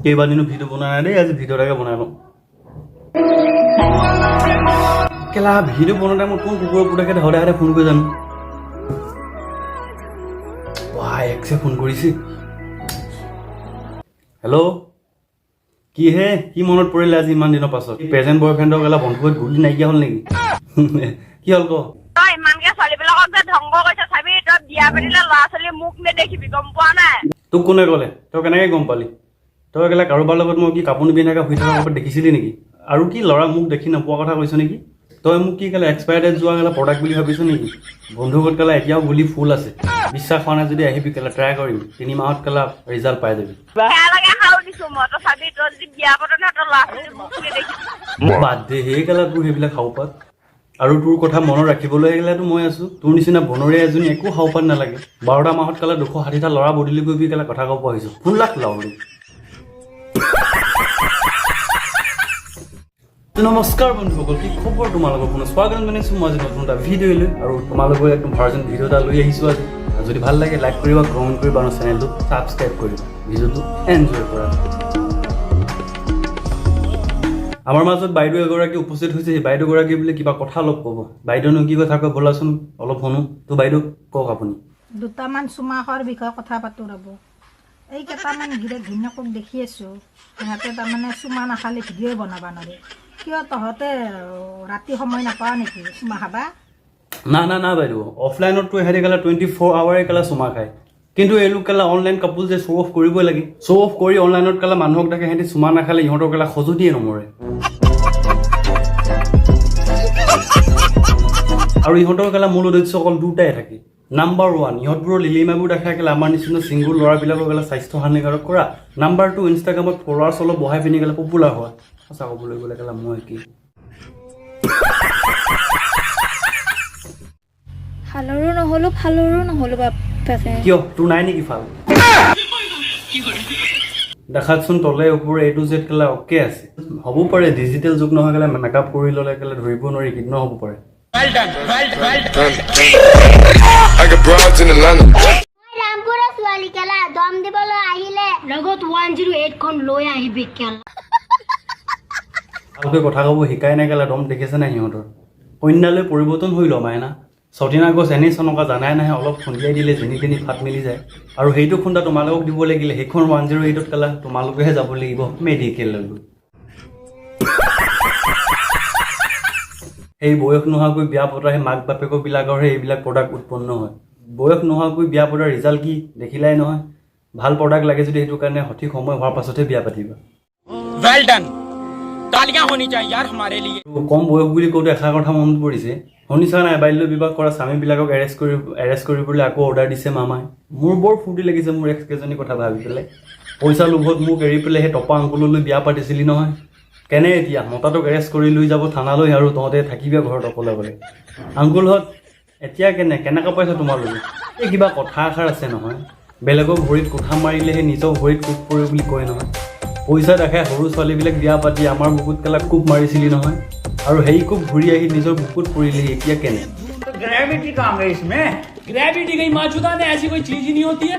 কেইবাদিনো ভিডিঅ' বনোৱা নাই দেই, আজি ভিডিঅ' এটাকে বনাই লওঁ। কেলা, ভিডিঅ' বনোৱা টাইমত কোন কুকুৰৰ পুতেকে সদায় সদায় ফোন কৰি জানো? ৱাহ, এক্সে ফোন কৰিছে। হেল্ল', কি হে, কি মনত পৰিলে আজি ইমান দিনৰ পাছত? প্ৰেজেণ্ট বয়ফ্ৰেণ্ডৰ কেলা বন্ধুত গুলি নাইকিয়া হ'ল নেকি? কি হ'ল ক। তই ইমানকে ছোৱালীবিলাকক যে ধ্বংস কৰিছ, চাবি, তই বিয়া পাতিলে ল'ৰা ছোৱালী মোক নেদেখিবি, গম পোৱা নাই? তোক কোনে ক'লে? তই কেনেকৈ গম পালি? তই কেলা কাৰোবাৰ লগত মই কি কাপোৰ নিপিন্ধাকৈ শুই থকা ক'ৰবাত দেখিছিলি নেকি? আৰু কি ল'ৰা মোক দেখি নোপোৱা কথা কৈছ নেকি? তই মোক কি কেলা এক্সপায়াৰ ডেট যোৱা কেলা প্ৰডাক্ট বুলি ভাবিছ নেকি? বন্ধুগত কেলা এতিয়াও গুলি ফুল আছে। বিশ্বাস হোৱা নাই যদি আহিবি কেলা, ট্ৰাই কৰিম। 3 মাহত কেলা ৰিজাল্ট পাই যাবি। বেয়া লাগে খাও দিছো মই। তই চাবি, তই যদি বিয়া পাত নহয়, তই ল'ৰা ছোৱালী মোক নেদেখিবি। বাদ দে সেই কেলা তোৰ সেইবিলাক হাওপাত। আৰু তোৰ কথা মনত ৰাখিবলৈ গ'লেতো মই আছোঁ। তোৰ নিচিনা বনৰীয়া এজনী একো হাওপাত নালাগে। 12টা মাহত কেলা 260টা ল'ৰা বদলি কৰি কেলা কথা ক'ব আহিছোঁ। ফোন লাখ লাও। নমস্কাৰ বন্ধুসকল, কি খবৰ তোমালোকৰ? পুনৰ স্বাগতম জনাইছোঁ মই আজি নতুন এটা ভিডিঅ' লৈ আৰু তোমালোকৰ একদম ভাৰ্জন ভিডিঅ' এটা লৈ আহিছোঁ আজি। আৰু যদি ভাল লাগে লাইক কৰিবা, কমেণ্ট কৰিবা আৰু চেনেলটো ছাবস্ক্ৰাইব কৰিবা। ভিডিঅ'টো এনজয় কৰা। আমাৰ মাজত বাইদেউ এগৰাকী উপস্থিত হৈছে। সেই বাইদেউগৰাকী বোলে কিবা কথা অলপ ক'ব। বাইদেউনো কি কথা কয়, ব'লাচোন অলপ শুনো। তো বাইদেউ, কওক আপুনি। দুটামান চুমা খোৱাৰ বিষয়ে কথা পাতোঁ ৰ'ব। এই কেইটামান গিৰেক ঘৈণীয়েকক দেখি আছোঁ, সিহঁতে তাৰমানে চুমা নাখালে ভিডিঅ'ই বনাব নোৱাৰে। কিয়, তহঁতে ৰাতি সময় নাপাৱ নেকি চুমা খাবা? না না না বাইদেউ, অফলাইনততো এহেঁতি কেলা 24 আৱাৰে কেলা চুমা খায়। কিন্তু এওঁলোক কেলা অনলাইন কাপোল যে শ্ব' অফ কৰিবই লাগে। শ্ব' অফ কৰি অনলাইনত কেলা মানুহক দেখে সিহঁতি চুমা নাখালে ইহঁতৰ কেলা খজুতিয়ে নমৰে। আৰু ইহঁতৰ কেলা মূল উদ্দেশ্য অকল দুটাই থাকে। নাম্বাৰ 1, ইহঁতবোৰৰ লিলিমাবোৰ দেখাই কেলা আমাৰ নিচিনা ছিংগুল ল'ৰাবিলাকৰ কেলা স্বাস্থ্য হানিকাৰক কৰা। নাম্বাৰ 2, ইনষ্টাগ্ৰামত ফলোৱাৰ্ছ অলপ বঢ়াই পিনি কেলা পপুলাৰ হোৱা। সঁচা ক'বলৈ গ'লে কেলা মই কি হালৰো নহ'লো, ফালৰো নহ'লো বাপেকে। কিয়, তোৰ নাই নেকি ফাল? দেখাতচোন তলে ওপৰে এ টু জেড কেলা অ'কে আছে। হ'ব পাৰে, ডিজিটেল যুগ নহয় কেলা, মেকআপ কৰি ল'লে কেলা ধৰিব নোৱাৰি, কিন্তু হ'ব পাৰে। I got broads in Atlanta. ৰামপুৰৰ ছোৱালী কেলা, দম দিবলৈ আহিলে লগত 108খন লৈ আহিবি কেলা। ভালকৈ কথা ক'ব শিকাই নাই কেলা, দম দেখিছে নাই সিহঁতৰ? কন্যালৈ পৰিৱৰ্তন হৈ ল মাইনা। ছটিনা গছ এনেই চনকা জানাই নাহে, অলপ খুন্দিয়াই দিলে যেনি তেনি ফাট মেলি যায়। আৰু সেইটো খুন্দা তোমালোকক দিব লাগিলে সেইখন 108ত কেলা তোমালোকেহে যাব লাগিব মেডিকেললৈ গৈ। সেই বয়স নোহোৱাকৈ বিয়া পতা সেই মাক বাপেকবিলাকৰহে এইবিলাক প্ৰডাক্ট উৎপন্ন হয়। বয়স নোহোৱাকৈ বিয়া পতাৰ ৰিজাল্ট কি দেখিলাই নহয়। ভাল প্ৰডাক্ট লাগে যদি সেইটো কাৰণে সঠিক সময় হোৱাৰ পাছতহে বিয়া পাতিবা। वेल डन, तालियां होनी चाहिए यार हमारे लिए। কম বয়স বুলি কওঁতে এষাৰ কথা মনত পৰিছে। শুনিছা নাই, বাল্য বিবাহ কৰা স্বামীবিলাকক এৰেষ্ট কৰিবলৈ আকৌ অৰ্ডাৰ দিছে মামাই। মোৰ বৰ ফূৰ্তি লাগিছে মোৰ এক্স কেইজনীৰ কথা ভাবি পেলাই। পইচা লোভত মোক এৰি পেলাই সেই টপা আংকুললৈ বিয়া পাতিছিলি নহয়, কেনে এতিয়া মতাটোক এৰেষ্ট কৰি লৈ যাব থানালৈ আৰু তহঁতে থাকিবি ঘৰত অকলে অকলে। আংকুলহঁত এতিয়া কেনেকুৱা পাইছা তোমালোকে? এই কিবা কথা এষাৰ আছে নহয়, বেলেগৰ ভৰিত কোঠা মাৰিলেহে নিজৰ ভৰিত কোব পৰে বুলি কয় নহয়। পইচা দেখাই সৰু ছোৱালীবিলাক বিয়া পাতি আমাৰ বুকুত কেলা কোব মাৰিছিলি নহয়, আৰু সেই কোব ঘূৰি আহি নিজৰ বুকুত পৰিলেহি, এতিয়া কেনে? ग्रेविटी कहाँ गई इसमें? ग्रेविटी गई माचुदा ने, ऐसी कोई चीज ही नहीं होती है।